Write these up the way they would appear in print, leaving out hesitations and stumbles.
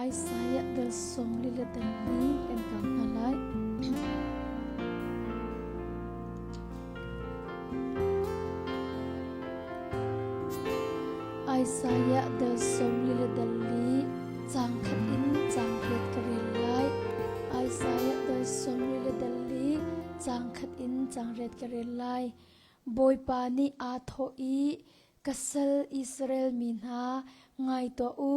Isaiah dal sawm li le dal li kan kau hna lai. Isaiah dal sawm li le dal li caang khat in caang riat ka rel lai. Isaiah dal sawm li le dal li caang khat in caang riat ka rel lai. Bawipa nih aa thawh i ka sal Israel mi hna ngai tuah u.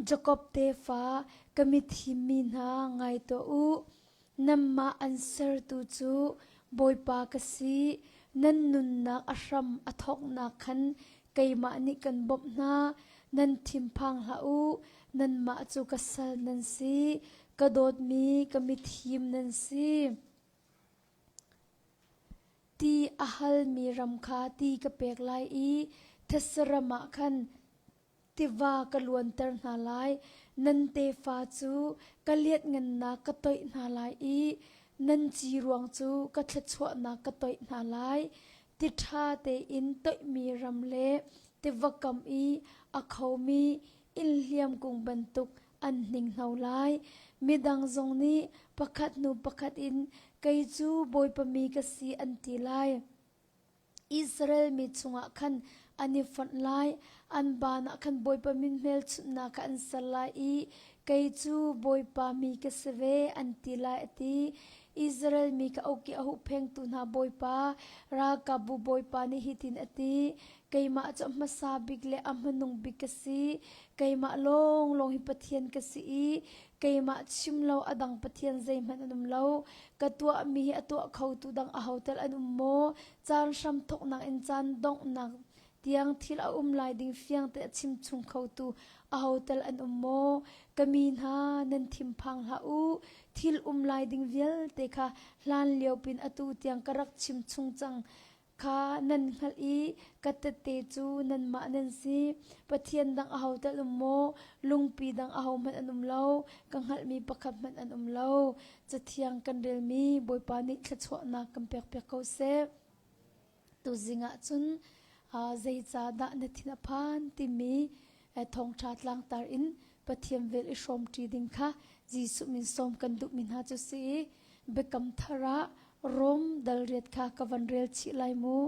Jakob tefa ka mithim mi hna ngai tuah u. Nanmah an sertu cu Bawipa ka si. Nan nunnak a hram a thawknak khan keimah nih kan bawmh hna. Nan thinphang hlah u. Nanmah cu ka sal nan si. Ka dawtmi ka mithim nan si. Ti a halmi ram kha ti ka pek lai i thetse ram ah khan tiva ka luanter hna lai. Nan tefa cu ka lianhngannak ka toih hna lai i nan ci ruang cu ka thluachuahnak ka toih hna lai. Ti ṭha tein toihmi ram le tiva kam i a khomi innhliam kung bantuk an hninghno lai. Midang zong nih pakhat hnu pakhat in kei cu Bawipa mi ka si an ti lai. Israel mi chungah khan an i fonh lai, an baan ah khan Bawipa min hmelchunhnak kha an ser lai i kei cu Bawipa mi ka si ve an ti lai a ti. Israel mi kha oki a huhphengtu hna Bawipa, ralkapbu Bawipa nih hitin a ti, Keimah cu a hmasa bik le a hmanung bik ka si. Keimah lawnglawng hi Pathian ka si i keimah chim lo a dang Pathian zeihmanh an um lo. Ka tuahmi hi a tuah khotu dang aho tal an um maw? Caan hram thawknak in caan donghnak tiang thil a um lai ding fiangte a chim chung khotu aho tal an um maw? Ka mi hna nan thinphang hlah u. Thil um lai ding vialte kha hlan lio pin atu tiang ka rak chim chung cang. kha nan hngalh i ka tette cu nanmah nan si. Pathian dang aho tal um maw? Lungpi dang ahohmanh an um lo. Ka hngalhmi pakhat hmanh an um lo. Cathiang kan relmi Bawipa nih thluachuahnak kan pekpiak ko seh. Tuzing ah cun zeicahdah na thin a phan timi thawngṭha tlangtar in Pathian vel i hrawmṭi ding kha Jesuh min sawm kan duhmi hna cu si i Biakam Thar ah Rom dal riat kha ka van rel chih lai mu.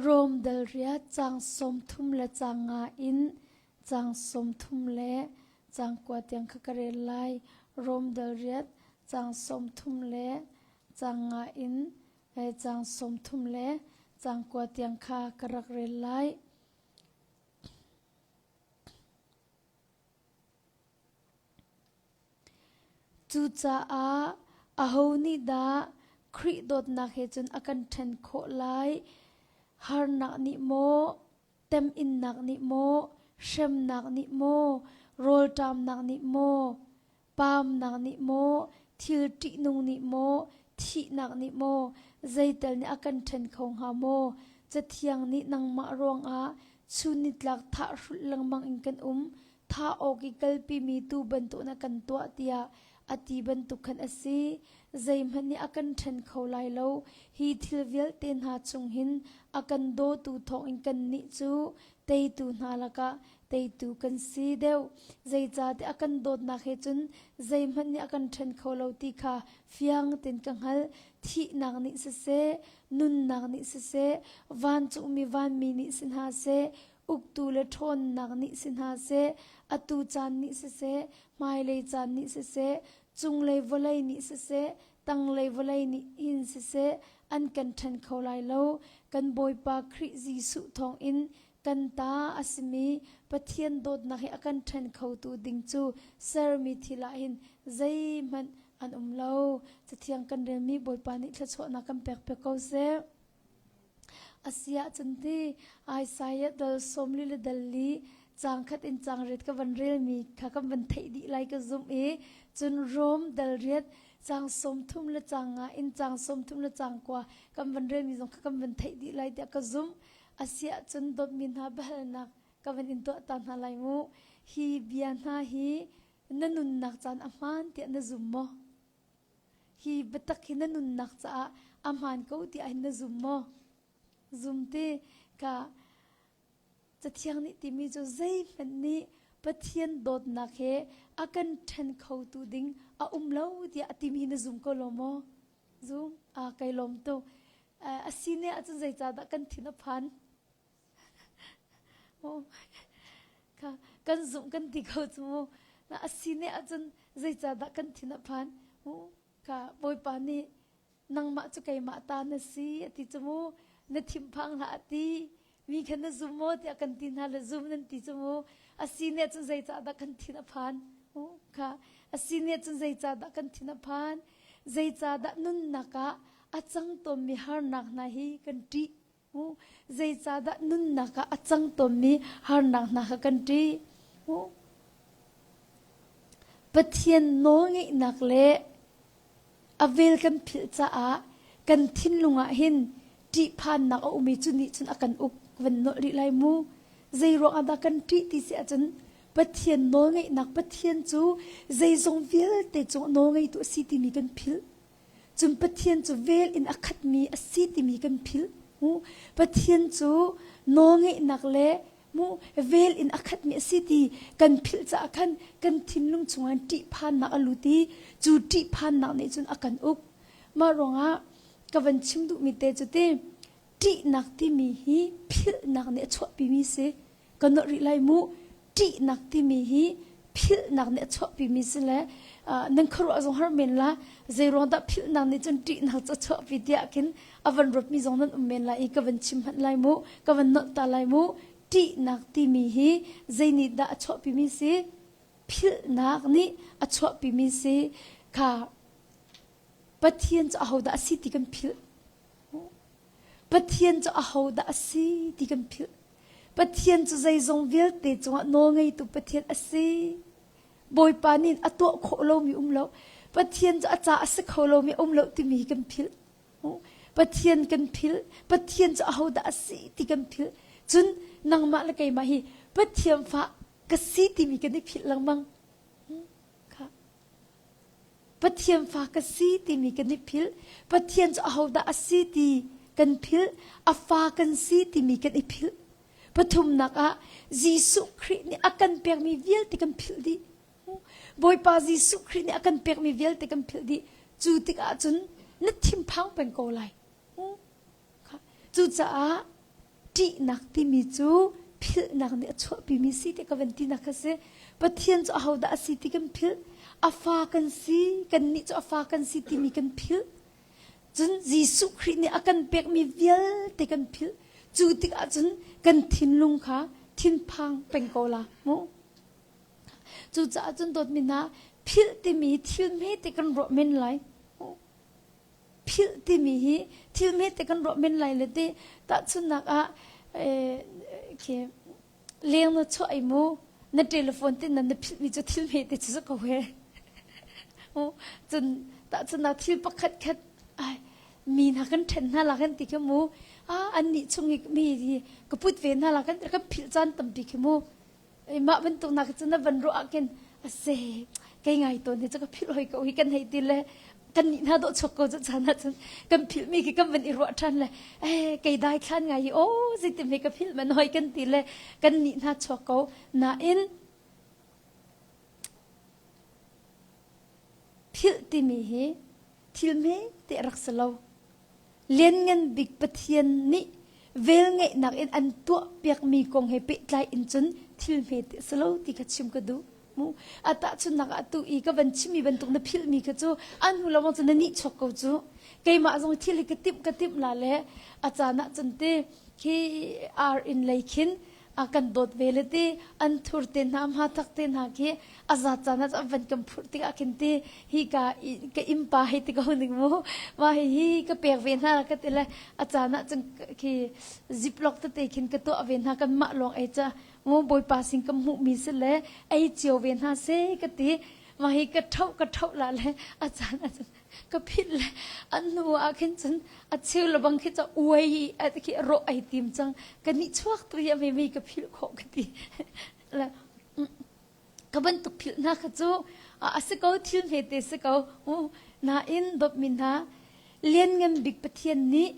Rom dal riat caang 30 le caang nga in caang 30 le caang kua tiang kha ka rel lai. Rom dal riat caang 30 le caang nga in caang 30 le caang kua tiang kha ka rak rel lai. Cucaah aho nih dah Khrih dawtnak he cun a kan ṭhen khawh lai? Harnak nih maw, temhinnak nih maw, hremnak nih maw, rawlṭamnak nih maw, paamnak nih maw, thil ṭihnung nih maw, thihnak nih maw, zeital nih a kan ṭhen kho hnga maw? Cathiang nih nangmah ruangah chun nitlak thah hrulh lengmang in kan um. Thah awk i kalpimi tuu bantuk na kan tuah tiah a ti bantuk khan a si. Zeihmanh nih a kan ṭhen kho lai lo. Hi thil vialte hna chung hin a kan dawtu thawngin kannih cu teitu hna lakah teitu kan si deuh. Zeicahtiah a kan dawtnak he cun zeihmanh nih a kan ṭhen kho lo ti kha fiang tein ka hngalh. Thihnak nih siseh, nunnak nih siseh, vancungmi vanmi nih si hna seh, uktu le ṭhawnnak nih si hna seh, atu caan nih siseh, hmailei caan nih siseh, cunglei vawlei nih siseh, tanglei vawlei nih hin siseh, an kan ṭhen kho lai lo. Kan Bawipa Khrih Jesuh thawngin kan ta a simi Pathian dawtnak hi a kan ṭhen khotu ding cu sermi thil ah hin zeihmanh an um lo. Cathiang kan relmi Bawipa nih thluachuahnak kan pek piak ko seh. Asiah cun ti Isaiah dal sawmli le dal li caang khat in caang riat ka van relmi kha kan van theih dih lai ka zumh i cun Rom dal riat caang 30 le caang nga in caang 30 le caang kua kan van relmi zong kha kan van theih dih lai tiah ka zumh. Asiah cun dawtmi hna biahalnak ka van in tuah ta hna lai mu. Hi bia hna hi. na nunnak caan a hmaan tiah na zum maw? Hi biatak hi na nunnak caah a hmaan ko tiah hin na zum maw? Zum ti ka Cathiang nih timi cu zeihmanh nih Pathian dawtnak he a kan ṭhen khotu ding a um lo tiah a timi hi na zum ko lo maw? Zum? A kai lawm tuk. A si ne ahcun zeicahdah kan thin a phan? Kha kan zumh kan ti ko cu mu. A si ne ahcun zeicahdah kan thin a phan? Kha Bawipa nih nangmah cu keimah ta na si a ti cu mu. Na thinphang hlah a ti. Mi kha na zum maw tiah kan ti hna le zum nan ti cu mu. A si ne ahcun zeicahdah kan thin a phan? Kha a si ne ahcun zeicahdah kan thin a phan? Zeicahdah nunnak ah a cang tawnmi harnak hna hi kan ṭih? Zeicahdah nunnak ah a cang tawnmi harnak hna kha kan ṭih? Pathian nawlngeihnak le a vel kan philh caah kan thinlung ah hin ṭihphannak a um i cu nih cun a kan uk van nolh rih lai mu. Zei ruangah dah kan ṭih ti si ahcun Pathian nawlngeihnak Pathian cu zeizong vialte cung nawlngeitu a si timi kan philh. Cun Pathian cu vel in a khatmi a si timi kan philh. Mu Pathian cu nawlngeihnak le mu vel in a khatmi a si ti kan philh caah khan kan thinlung chungah ṭihphannak a lut i cu ṭihphannak nih cun a kan uk. Mah ruangah ka van chim duhmi te cu ti ṭihnak timi hi philhnak nih a chuahpimi si. Ka nolh rih lai mu. Ṭihnak timi hi philhnak nih a chuahpimi si le nan khuaruah zong har men la zei ruang dah philhnak nih cun ṭihnak cu a chuahpi tiah khin a van ruatmi zong nan um men lai i ka van chim hmanh lai mu ka van nolh ta lai mu ṭihnak timi hi zei nih dah a chuahpimi si philhnak nih a chuahpimi si kha Pathian cu ahodah a si ti kan philh Pathian cu ahodah a si ti kan philh. Pathian cu zeizong vialte cungah nawlngeitu Pathian a si. Bawipa nih a tuah khawh lomi um lo. Pathian cu a ca a si kho lomi um lo timi hi kan philh. Pathian kan philh. Pathian cu ahodah a si ti kan philh. Cun nangmah le keimah hi Pathian fa ka si timi kan i philh lengmang. Kha. Pathian fa ka si timi kan i philh. Pathian cu ahodah a si ti kan philh. A fa kan si timi kan i philh. Pathumnak ah Jesuh Khrih nih a kan pekmi vialte kan philh dih. Bawipa Jesuh Khrih nih a kan pekmi vialte kan philh dih. Cu tikah cun na thinphang peng ko lai. Cucaah ṭihnak timi cu philhnak nih a chuahpimi si ti ka van tinak kha si. Pathian cu ahodah a si ti kan philh. A fa kan si, kannih cu a fa kan si timi kan philh. Cun Jesuh Khrih nih a kan pekmi vialte kan philh. Cu tikah cun kan thinlung kha thinphang peng ko la mu. Cucaah cun dawtmi hna, philh timi thil hmete kan ruah men lai. Philh timi hi thil hmete kan ruah men lai le ti tahchunhnak ah khi leng na chuah i mu na telephone tin na philh mi cu thil hmete cu ko he cun tahchunhnak thil pakhat khat ai mi hna kan ṭhen hna la kan ti khi mu ah an nih chung i mi hi ka put ve hna la kan kan philh caan tampi khi mu mah bantuk nak cu na van ruah ah khin a se kei ngai tawn hi cu ka philh hoi ko hi kan hei ti le kan nih hna dawh chuak ko cu caan ah cun kan philh mi khi kan van i ruah ṭhan le eh kei dai thlan ngai hi aw zeitim he ka philh man hoi kan ti le kan nih hna chuak ko nain philh timi hi thil hme te rak si lo Lianngan Bik Pathian nih velngeihnak in an tuahpiakmi kong he pehtlai in cun thil hmete a si lo ti kha chim ka duh. Mu a tahchunhnak ah atu i ka van chimmi bantuk na philhmi kha cu an hnu lawng cun na nih chuak ko cu. Keimah zong thil hi ka timh ka timh la le a caan ah cun ti khi ar inn lei khin a kan dawt ve le ti an thur te hna hmathak te hna khi a zat caan ah van kan phurh tikah khin ti hi ka ka innpa hei ti ko ning mu ma hi hi ka pek ve hna ka ti le a caan ah cun khi ziplock tete khin ka tuah ve hna kan mah lawng ei ca mu bawipa sin ka hmuh mi si le ei cio ve hna se ka ti ma hi ka tho ka tho la le a caan ah cun ka philh le an hnu ah khin cun a cheu le bang khi ca uai a khi rawh ai tim cang ka nih chuak tu hi a mei ka philh khawh ka ti le. Ka bantuk philh hna kha cu a si ko thil hmete si ko. Nain dawtmi hna lianngan bik Pathian nih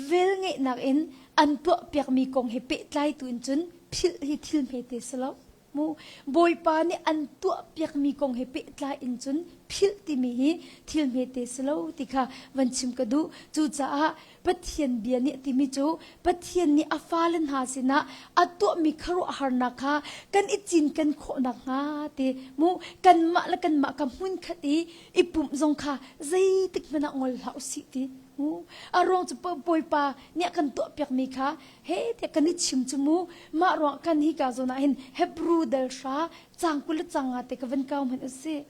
velngeihnak in an tuahpiakmi kong he pehtlai tu in cun philh hi thil hmete si lo. Mu Bawipa nih an tuahpiakmi kong he pehtlai in cun philh timi hi thil hmete si lo ti kha van chim ka duh. Cucaah Pathian bia nih a timi cu Pathian nih a fale hna sinah a tuahmi khuaruahharnak kha kan i cinken khawh nakhnga ti mu kanmah le kanmah ka hmunkhat i i pumh zong kha zeitik hmanh ah ngol hlah usih ti mu a ruang cu Bawipa nih a kan tuahpiakmi kha he tiah kan i chim cu mu mah ruang kan hi ka zawn ah hin Hebrew dal hra cang 20 le cang nga te ka van kau hmanh usih.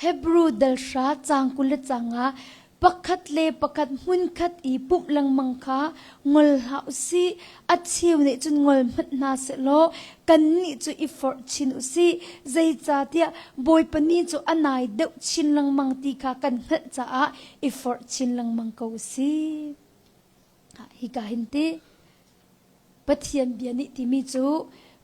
Hebru dal hra caang 20 le caang ah pakhat le pakhat hmunkhat i pumh lengmang kha ngol hlah u sih. A cheu nih cun ngol hmanh hna sehlaw kannih cu i forh chin u sih. Zeicahtiah Bawipa ni cu a nai deuh chin lengmang ti kha kan hngalh caah i forh chin lengmang ko u sih. Hika hin ti Pathian bia nih timi cu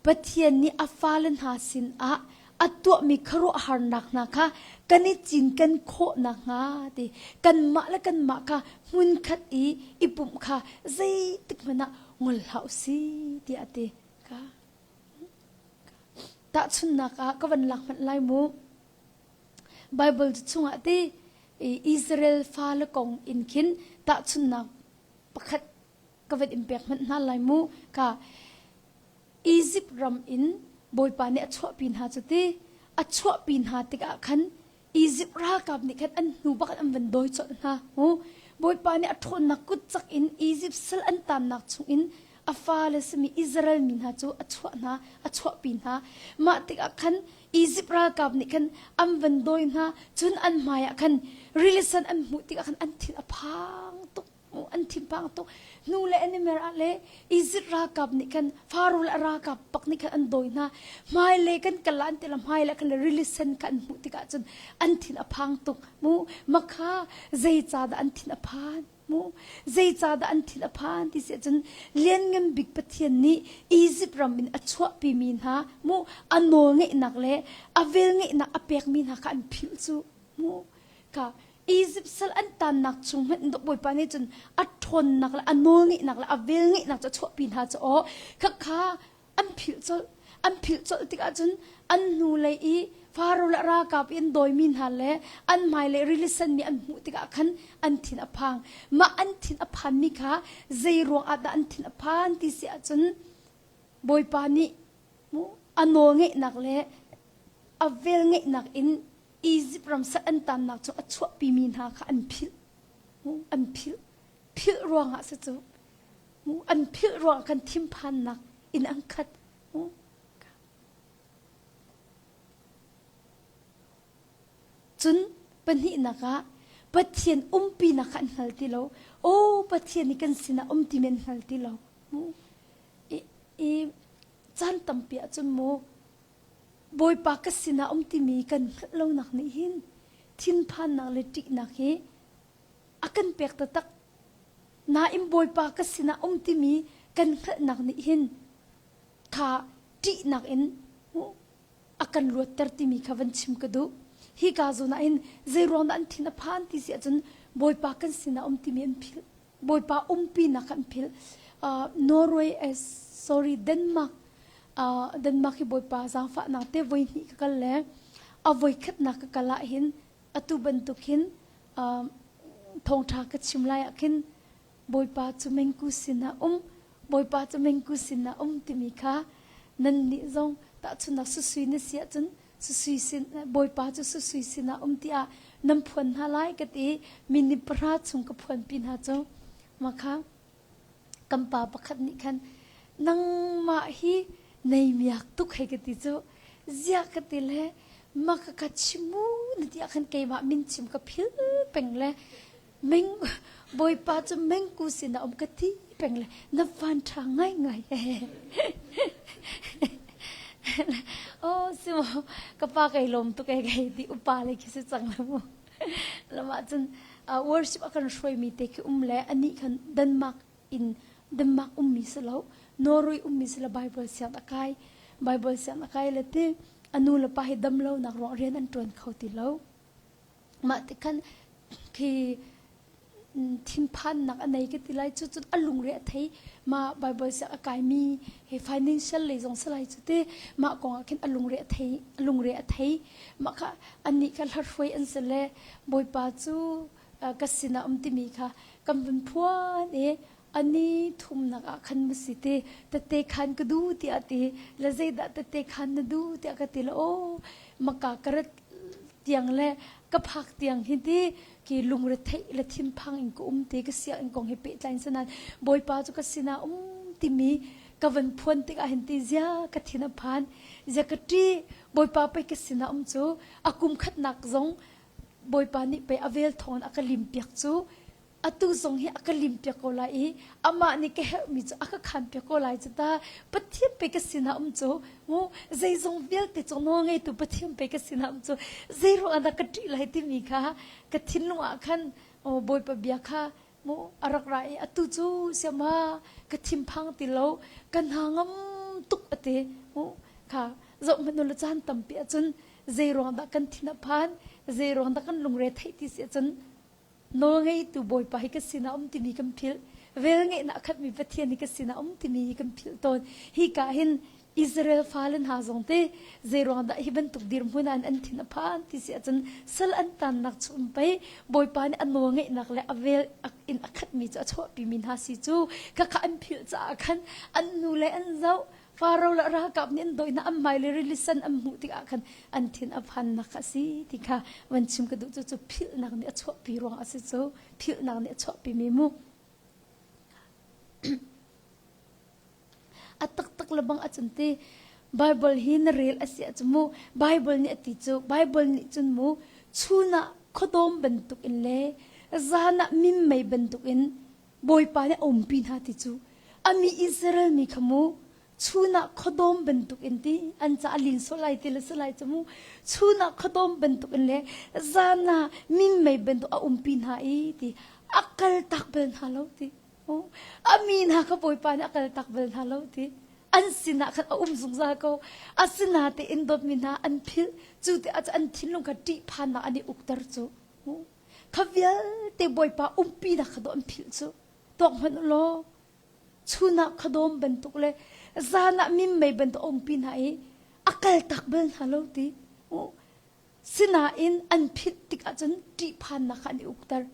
Pathian nih a fale hna sinah a tuahmi khuaruahharnak hna kha kan i cinken khawh nakhnga ti kanmah le kanmah kha hmunkhat i i pumh kha zeitik hmanh ah ngol hlah u si tiah a ti. Ka tahchunhnak ah ka van lak hmanh lai mu. Bible chungah ti Israel fale kong in khin tahchunhnak pakhat ka van in pek hmanh hna lai mu ka Egypt ram in Bawipa nih a chuahpi hna cu ti a chuahpi hna tikah khan Egypt ralkap nih khan an hnu bak an van dawi colh hna mu Bawipa nih a ṭhawnnak kut cak in Egypt sal an tannak chung in a fale simi Israel mi hna cu a chuah hna a chuahpi hna mah tikah khan Egypt ralkap nih khan an van dawi hna cun an hmai ah khan rili sen an hmuh tikah khan an thin a phang tuk an thinphang tuk hnu le an i mer ah le Egypt ralkap nih khan Faro le a ralkap pak nih khan an dawi hna hmai le kan kal an ti la hmai le khan le rili sen kha an hmuh tikah cun an thin a phang tuk mu makha zeicahdah an thin a phan mu zeicahdah an thin a phan ti si ahcun lianngan bik Pathian nih Egypt ram in a chuahpi mi hna mu a nawl ngeihnak le a vel ngeihnak a pekmi hna kha an philh cu mu ka Egypt sal an tannak chung hmanh Bawipa nih cun a ṭhawnnak le a nawlngeihnak le a velngeihnak cu a chuahpi hna cu aw khakha an philh colh an philh colh tikah cun an hnulei i Faro le ralkap in dawimi hna le an hmailei rili senmi an hmuh tikah khan an thin a phang mah an thin a phanmi kha zei ruang ah dah an thin a phan ti si ahcun Bawipa nih a nawlngeihnak le a velngeihnak in Egypt ram sal an tannak cu a chuahpimi hna kha an philh. An philh. Philh ruangah si cu. An philh ruangah khan thinphannak in an khat. Cun pahnihnak ah Pathian umpinak kha an hngal ti lo. Aw Pathian nih kan sinah um timi an hngal ti lo. I, i caan tampi ahcun mu Bawipa ka sinah um timi kan hngalh lonak nih hin thinphannak le ṭihnak hi a kan pek taktak. Nain Bawipa ka sinah um timi kan hngalhnak nih hin kha ṭihnak in a kan luatter timi kha van chim ka duh. Hi ka zawn ah hin zei ruang dah an thin a phan ti si ahcun Bawipa kan sinah um timi an philh. Bawipa umpinak an philh. Uh, Norway, eh, sorry, Denmark, uh, Denmark hi Bawipa zaangfahnak te voi hnih ka kal le a voi khatnak ka kal ah hin atu bantuk hin uh, thawngṭha ka chim lai ah khin Bawipa cu mengku sinah um Bawipa cu mengku sinah um timi kha nan nih zong tahchunnak susui na si ahcun susui sin Bawipa cu susui sinah um tiah nan phuan hna lai ka ti minute pahra chung ka phuanpi hna cu makha kan pa pakhat nih khan nangmah hi nei miak tuk hei ka ti cu ziah ka ti le maka ka chimu na ti ah khan keimah min chim ka phil peng le Meng Bawipa cu mengku sinah um ka ti peng le na van ṭha ngaingai. Oh simo ka pa kai lawm tuk e kai ti upa le khi si cang la mu. Lama cun. worship a kan hruaimi te khi um le anih khan Denmark in Denmark ummi si lo Norway ummi si lo Bible siang a kai Bible siang a kai le ti a nu le pa hi dam lo nak ruang rian an ṭuan kho ti lo mah ti khan khi thinphannak a nei ka ti lai cu cun a lungre a thei ma Bible siang a kaimi he financial lei zong si lai cu ti mah kong ah khin a lungre a thei a lungre a thei mah kha annih kha hlarhruai an si le Bawipa cu ka sinah um timi kha kan vun phuan i ani thumnak ah khan ma si ti tette khan ka du tiah ti le zeidah tette khan na du tiah ka ti le aw maka ka rat tiang le ka phak tiang hi ti ki lungre theih le thinphang in ka um ti ka sia in kong hi pehtlai sanan bawipa cu ka sinah um timi ka van phuan tikah hin ti zia ka thin a phan zia ka ṭi bawipa pei ka sinah um cu a kum khatnak zong Bawipa nih pei a vel thawngin a ka limpiak cu atu zong hi a ka limpiak ko lai i amah nih ka herhmi cu a ka khanpiak ko lai cu ta Pathian pei ka sinah um cu mu zeizong vialte cu nawl ngeitu Pathian pei ka sinah um cu zei ruangah dah ka ṭih lai timi kha ka thinlung ah khan Bawipa bia kha mu a rak ra i atu cu siama ka thinphang ti lo ka hna ngam tuk a ti mu kha zoh hmanh u caan tampi ahcun zei ruang dah kan thin a phan zei ruang dah kan lungre theih ti si ahcun nawlngeitu bawipa hi ka sinah um timi kan philh vel ngeihnak a khatmi Pathian hi ka sinah um timi hi kan philh tawn hi ka hin Israel fale hna zong te zei ruang dah hi bantuk dirhmun ah an thin a phan ti si ahcun sal an tannak cu um pei bawipa nih a nawl ngeihnak le a vel in a khatmi cu a chuahpimi hna si cu khakha an philh caah khan an nu le an zoh Faro le ralkap nih an dawi hna an hmai le rili sen an hmuh tikah khan an thin a phannak a si ti kha van chim ka duh cu cu philhnak nih a chuahpi ruang a si cu philhnak nih a chuahpi mi mu A taktak le bang ahcun ti Bible hi na rel a si ahcun mu Bible nih a ti cu Bible nih cun mu chun ah khuadawm bantuk in le zan ah minmei bantuk in Bawipa nih a umpi hna ti cu a mi Israel mi kha mu chun ah khuadawm bantuk in ti an ca a lin sual lai ti le si lai cu mu chun ah khuadawm bantuk in le zan ah minmei bantuk a umpi hna i ti a kal tak bal hna lo ti A mi hna kha Bawipa nih a kaltak bal hna lo ti an sinah khan a um zungzal ko. Asinatein dawtmi hna an philh cu ti ah an thinlung kha ṭihphannak an i ukter cu. Kha vialte Bawipa umpinak kha dawh an philh cu. Tuak hmanh u law chun ah khuadawm bantuk le zan ah minmei bantuk a umpi hna i a kaltak bal hna lo ti. Sinain an philh tikah cun ṭihphannak kha an i ukter.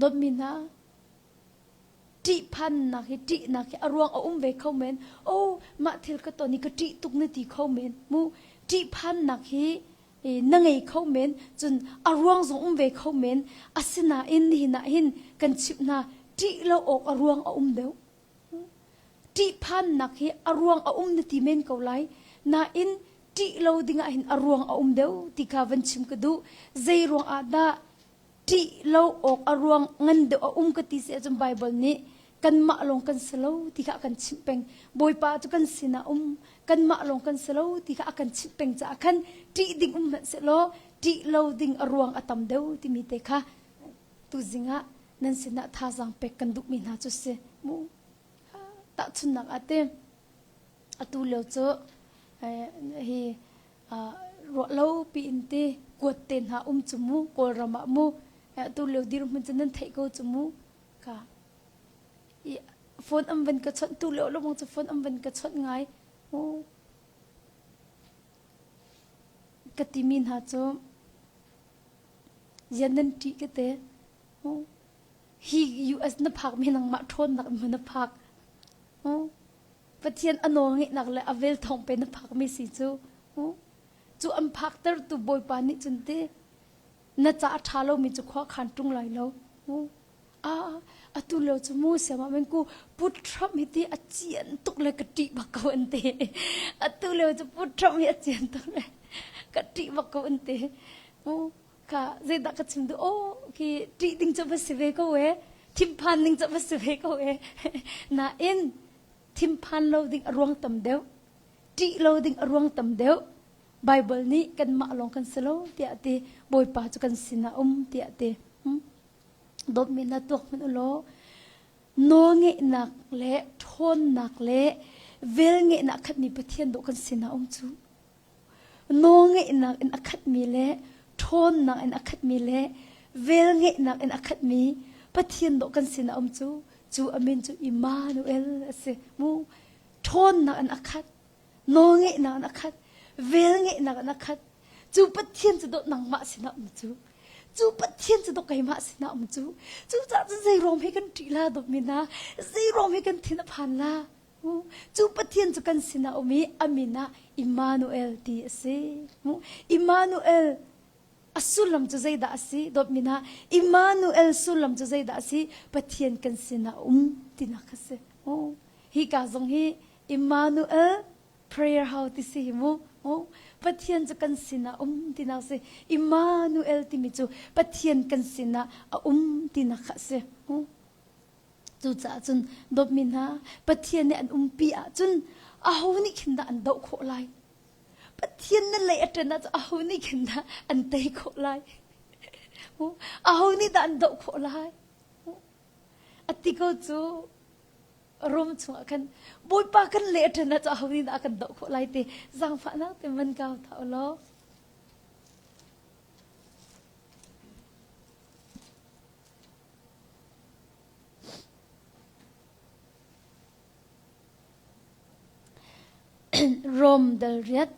Dawtmi hna, ṭihphannak hi ṭihnak hi a ruang a um ve kho men. Oh, mah thil ka ton i ka ṭih tuk na ti kho men. Mu, ṭihphannak hi na ngei kho men, cun a ruang zong um ve kho men. Asinain nihin ah hin kan chimh hna, ṭih lo awk a ruang a um deuh. Ṭihphannak hi a ruang a um na ti men ko lai. Nain ṭih lo dingah hin a ruang a um deuh ti kha van chim ka duh. Zei ruang ah dah ṭih lo awk a ruang ngan deuh a um ka ti si ahcun Baibal nih kanmah lawng kan si lo ti kha a kan chimh peng. Bawipa cu kan sinah um, kanmah lawng kan si lo ti kha a kan chimh peng caah khan ṭih ding um hmanh sehlaw ṭih lo ding a ruang a tam deuh timi te kha tuzing ah nan sinah thazaang pek kan duhmi hna cu si mu tahchunhnak ah te atu lio cu hi ruah lo piin te kuat te hna um cu mu kawlram ah mu atu lio dirhmun cu nan theih ko cu mu ka i phone am van ka chawnh tu lio lawng cu phone am van ka chawnh ngai mu ka timi hna cu Zian nan ṭih ka te. Hi US na phak mi nangmah ṭhawnnak in na phak. Pathian a nawl ngeihnak le a vel thawng pe na phak mi si cu. Cu an phaktertu Bawipa nih cun te na ca a ṭha lomi cu khua khan ṭung lai lo. Ah, atu lio cu mu siam ah men ku Pu Trump hi ti a cian tuk le ka ṭih bak ko an ti. Atu lio cu Pu Trump hi a cian tuk le ka ṭih bak ko an ti. Mu ka zeidah ka chim duh oh khi ṭih ding cu va si ve ko e thinphan ding cu va si ve ko e nain thinphan lo ding a ruang tam deuh ṭih lo ding a ruang tam deuh. Bible nih kanmah lawng kan si lo tiah a ti. Bawipa cu kan sinah um tiah a ti. Hmm? Dawtmi na tuak hmanh u law nawlngeihnak le ṭhawnnak le velngeihnak khatmi Pathian dawh kan sinah um cu. Nawlngeihnak in a khatmi le ṭhawnnak in a khatmi le velngeihnak in a khatmi Pathian dawh kan sinah um cu cu a min cu Immanuel a si. Mu ṭhawnnak in a khat, nawlngeihnak in a khat, velngeihnak in a khat. Cu Pathian cu dawh nangmah sinah um cu. Cu Pathian cu dawh keimah sinah um cu. Cucaah cun zeiruang he kan ṭih la dawtmi hna, zeiruang he kan thin a phan la. Cu Pathian cu kan sinah um i a min ah Immanuel ti a si. Immanuel a sullam cu zeidah a si? Dawtmi hna, Immanuel sullam cu zeidah a si? Pathian kan sinah um tinak a si. Hi ka zong hi Immanuel prayer how ti si hi mu. Pathian cu kan sinah um tinak si. Immanuel timi cu Pathian kan sinah a um tinak kha a si. Cucaah cun dawtmi hna, Pathian nih an umpi ahcun aho nih khin dah an doh khawh lai? Pathian na lei a ṭan ahcun aho nih khin dah an tei khawh lai? Aho nih dah an doh khawh lai? A ti ko cu Rom chungah khan Bawipa kan lei a ṭan ahcun aho nih dah a kan doh khawh lai ti zaangfahnak te man kau tha u law. Rom dal riat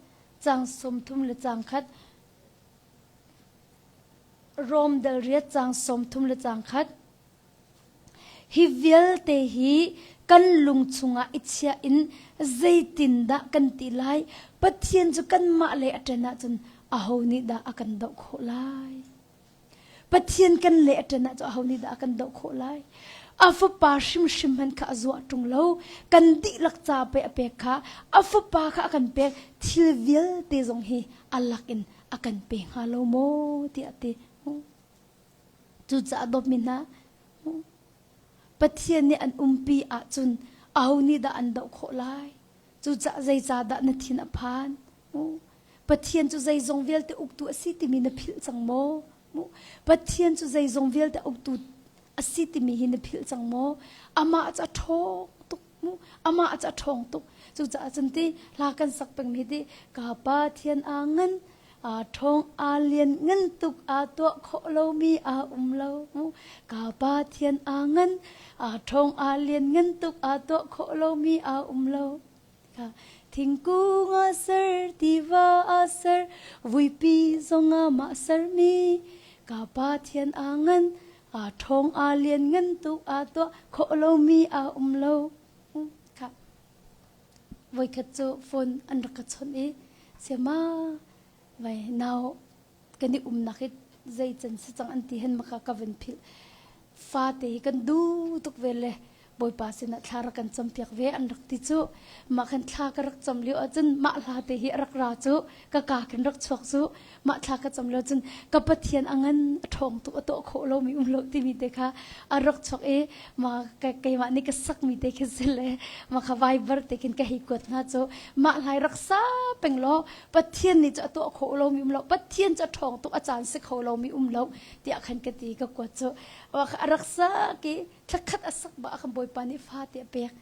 cang 30 le cang khat Rom dal riat cang 30 le cang khat Hi vialte hi kan lung chungah i chiah in zeitindah kan ti lai Pathian cu kanmah lei a ṭan ahcun aho nih dah a kan doh khawh lai Pathian kan le a ṭan ahcun aho nih dah a kan doh khawh lai? A fapa hrimhrim hmanh kha a zuah ṭung lo. Kan dihlak ca pe a pek kha a fapa kha a kan pek. Thil vialte zong hi a lak in a kan pe hnga lo maw tiah a ti. Cucaah dawtmi hna, Pathian nih an umpi ahcun aho nih dah an doh khawh lai? Cucaah zeicahdah na thin a phan? Pathian cu zeizong vialte uktu a si timi na philh cang maw? Pathian cu zeizong vialte uktu a si timi hi na philh cang maw? Amah cu a ṭhawng tuk. Amah cu a ṭhawng tuk. Cucaah cun ti hla kan sak pengmi ti ka Pathian aa ngan, aa ṭhawng, aa lian ngan tuk, aa tuah khawh lomi aa um lo. Ka Pathian aa ngan, aa ṭhawng, aa lian ngan tuk, aa tuah khawh lomi aa um lo. Thingkung a ser, tiva a ser, vuipi zong amah sermi. Ka Pathian aa ngan, aa ṭhawng, aa lian ngan tuk, aa tuah khawh lomi aa um lo. Kha voikhat cu phone an rak ka chawnh i siama vai nau kan i umnak hi zei can si cang an ti hen maka ka van philh fate hi kan duh tuk ve le Bawipa sinah thla rak kan campiak ve an rak ti cu mah khan thla ka rak cam lio ahcun mah hla te hi a rak ra cu ka ka khin rak chuak cu mah thla ka cam lio cun ka Pathian a ngan a ṭhawng tuk a tuah khawh lomi um lo timi te kha a rak chuak i mah keimah nih ka sakmi te khi si le mah kha Viber te khin ka hei kuat hna cu mah hlai rak sa peng law Pathian nih cu a tuah khawh lomi um lo Pathian cu a ṭhawng tuk a caan si kho lomi um lo tiah khan ka ti ka kuat cu a rak sak i thlakhat a sak ba kan bawipa nih fa te a pek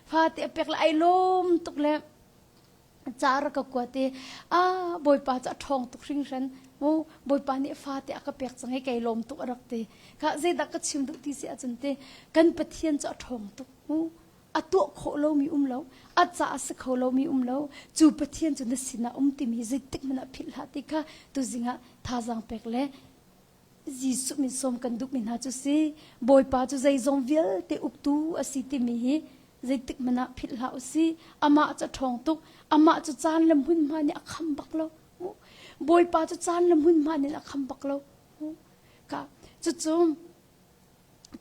fa te a pek le ai lawm tuk le ca rak ka kuat i a bawipa cu a ṭhawng tuk hringhran mu bawipa nih fa te a ka pek cang i kei lawm tuk a rak ti kha zeidah ka chim duh ti si ahcun te kan Pathian cu a ṭhawng tuk mu a tuah khawh lomi um lo a ca a si kho lomi um lo cu Pathian cu na sinah um timi zeitik hmanh ah philh hlah ti kha tuzing ah thazaang pek le Jesuh min sawm kan duhmi hna cu si Bawipa cu zeizong vialte uktu a si timi hi zeitik hmanh ah philh hlah u si amah cu a ṭhawng tuk amah cu caan le hmunhma nih a kham bak lo Bawipa cu caan le hmunhma nih a kham bak lo ka cucu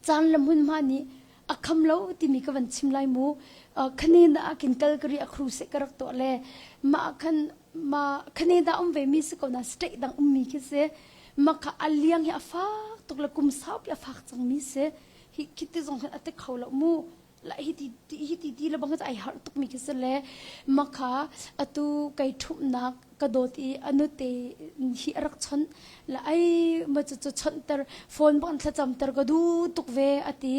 caan le hmunhma nih a kham lo timi ka van chim lai mu Canada ah khin Calgary a crusade ka rak tuah le mah khan ma Canada um ve mi si ko na state dang ummi khi si ma kha a liang hi a fak tuk le kum saupi a fak cang mi si hi khiti zong khan a ti kho lo mu. La hi ti hi ti ti le bang ai harh tuk mi khi si le makha atu kai ṭhumhnak ka dawt i anu te hi a rak chawnh la ai ma cu cu chonhter phone bang thlacamter ka du tuk ve ati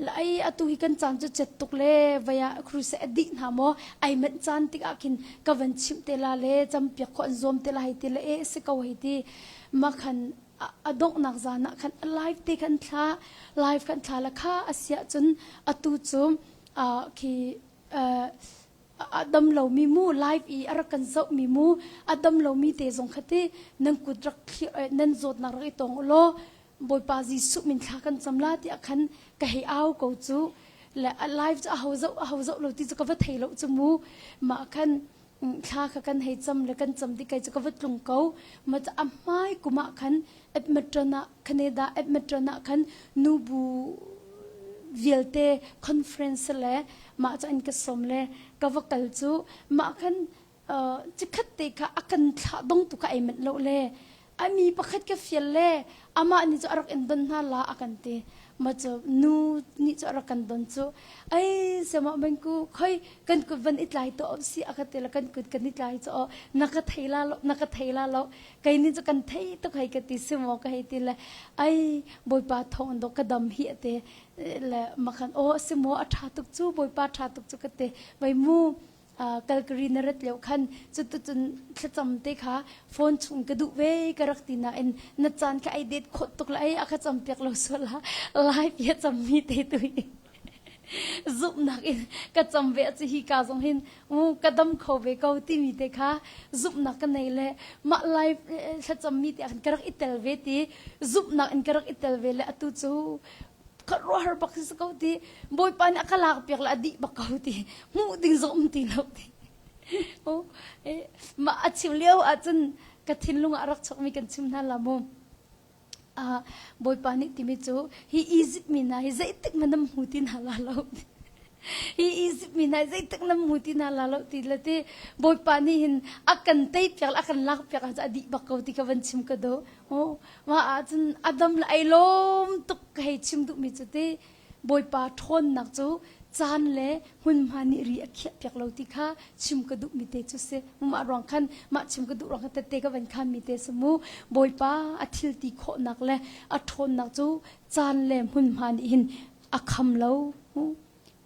la ai atu hi kan caan cu cet tuk le vaya crusade a dih hna maw ai manh caan tikah khin ka van chimh te la le campiak kho an zuam te la hei ti le e si ko hei ti ma khan a donghnak zan ah khan live te khan thla live kan thla la kha asiah cun atu cu khi a dam lomi mu live i a rak kan zohmi mu a dam lomi te zong kha ti nan kut rak nan zawtnak rak i tong law Bawipa Jesuh min thla kan cam la tiah khan ka hei au ko cu le a live cu a ho zoh a ho zoh lo ti cu ka va thei lo cu mu mah khan thla kha kan hei cam le kan cam ti kai cu ka va tlung ko ma a hmai kum ah khan Edmonton ah Canada Edmonton ah khan nubu vialte conference le mah cu an ka sawm le ka va kal cu mah khan cikhat te kha a kan thlah dong tu kha ai manh lo le a mi pakhat ka fial le amah nih cu a rak in don hna la a kan ti ma cu nu nih cu a rak kan don cu ai sema bengku khoi kan kut van i tlai to si a ka ti la kan kut kan i tlai cu na ka thei la lo na ka thei la lo kei nih cu kan thei tuk hei ka ti si maw ka hei ti le ai bawipa thawng do ka dam hi ate le makhan aw si maw a tha tuk cu bawipa tha tuk cu ka ti vai mu Calgary na rat lio khan cutucun thlacam te kha phone chung ka duh ve ka rak ti nain na caan kha ai det khawh tuk la ai a ka cam piak lo sual la lai pia cam mi te tu zumhnak in ka cam ve a hi ka zong hin u ka dam kho ve ko timi te kha zumhnak ka nei le mah lai thlacam mi te ah ka rak i tel ve ti zumhnak in ka rak i tel ve le atu cu ka ruahar bak si ko ti bawipa nih a ka lak piak le a dih bak ko ti hmuh ding zong um ti lo ti oh mah a chim lio ahcun ka thinlung ah rak chokmi kan chim hna la mu bawipa nih timi cu hi Egypt mi hna hi zeitik hmanh nan hmu ti hna la lo hi Egypt mi hna zeitik nan hmu ti hna la lo ti le ti bawipa nih hin a kan tei piak le a kan lak piak ah a dih bak ko ti ka van chim ka do oh mah ahcun Adam le ai lawm tuk ka hei chim duhmi cu ti Bawipa ṭhawnnak cu caan le hmunhma nih ri a khiah piak lo ti kha chim ka duhmi te cu si. Mah ruang khan mah chim ka duh ruang khan tette ka van khanmi te si mu. Bawipa a thil ti khawhnak le a ṭhawnnak cu caan le hmunhma nih hin a kham lo.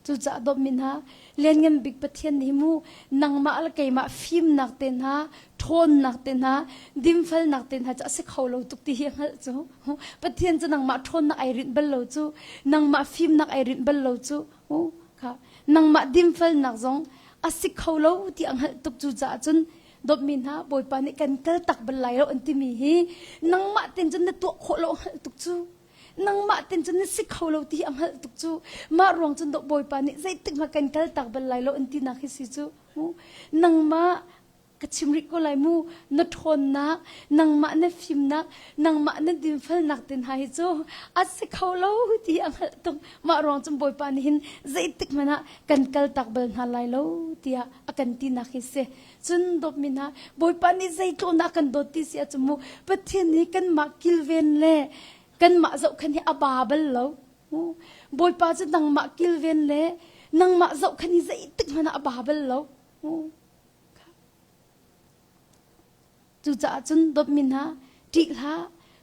Cucaah dawtmi hna, Lianngan Bik Pathian nih mu nangmah le keimah fimnak te hna, ṭhawnnak te hna, dinfelnak te hna cu a si kho lo tuk ti hi a hngalh cu. Pathian cu nangmah ṭhawnnak ai rinh bal lo cu, nangmah fimnak ai rinh bal lo cu. Kha nangmah dinfelnak zong a si kho lo ti a hngalh tuk cucaah cun dawtmi hna Bawipa nih kan kal tak bal lai lo an timi hi nangmah ten cun na tuah khawh lo a hngalh tuk cu. Nangmah ten cun na si kho lo ti a hngalh tuk cu mah ruang cun dawh Bawipa nih zeitik hmanh kan kal tak bal lai lo an tinak hi si cu nangmah ka chim rih ko lai mu na ṭhawnnak nangmah na fimnak nangmah na dinfelnak te hna hi cu a si kho lo ti a hngalh tuk mah ruang cun Bawipa nih hin zeitik hmanh ah kan kal tak bal hna lai lo tiah a kan tinak hi si cun dawtmi hna Bawipa nih zeitluk a kan dawt ti si ahcun mu Pathian nih kanmah kilven le kanmah zohkhenh hi a ba bal lo Bawipa cu nangmah kilven le nangmah zohkhenh hi zeitik hmanh ah a ba bal lo Cucaah cun dawtmi hna, ṭih hlah,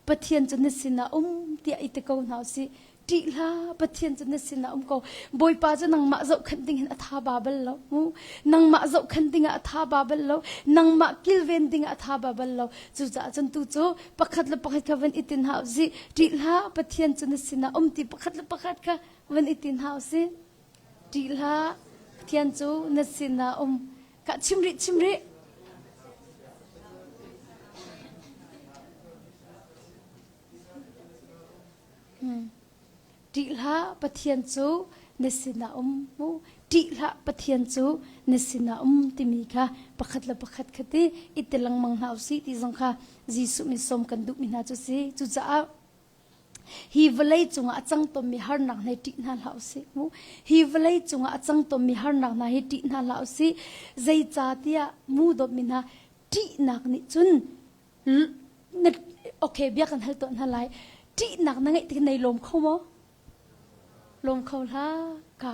Pathian cu na sinah um tiah i ti ko hna usih. Ṭih hlah, Pathian cu na sinah um ko. Bawipa cu nangmah zohkhenh ding hin a tha ba bal lo. Nangmah zohkhenh ding ah a tha ba bal lo. Nangmah kilven ding ah a tha ba bal lo. Cucaah cun tu cu pakhat le pakhat kha van i tin hna usih. Ṭih hlah, Pathian cu na sinah um ti pakhat le pakhat kha van i tin hna usih. Ṭih hlah, Pathian cu na sinah um. Ka chim rih, chim rih. Hmm. Ṭih hlah, Pathian cu na sinah um mu. Ṭih hlah, Pathian cu na sinah um timi kha pakhat le pakhat kha ti i ti lengmang hna usih ti zong kha Jesuh min sawm kan duhmi hna cu si. Cucaah Hi vawlei cungah a cang tawnmi harnak hna hi ṭih hna hlah usih. Mu. Hi vawlei cungah a cang tawnmi harnak hna hi ṭih hna hlah usih. Zeicahtiah mu dawtmi hna ṭihnak nih cun na okay bia kan hal tuah hna lai. Ṭihnak na ngeih tik nei lawm kho maw? Lawm kho hlah. Ka.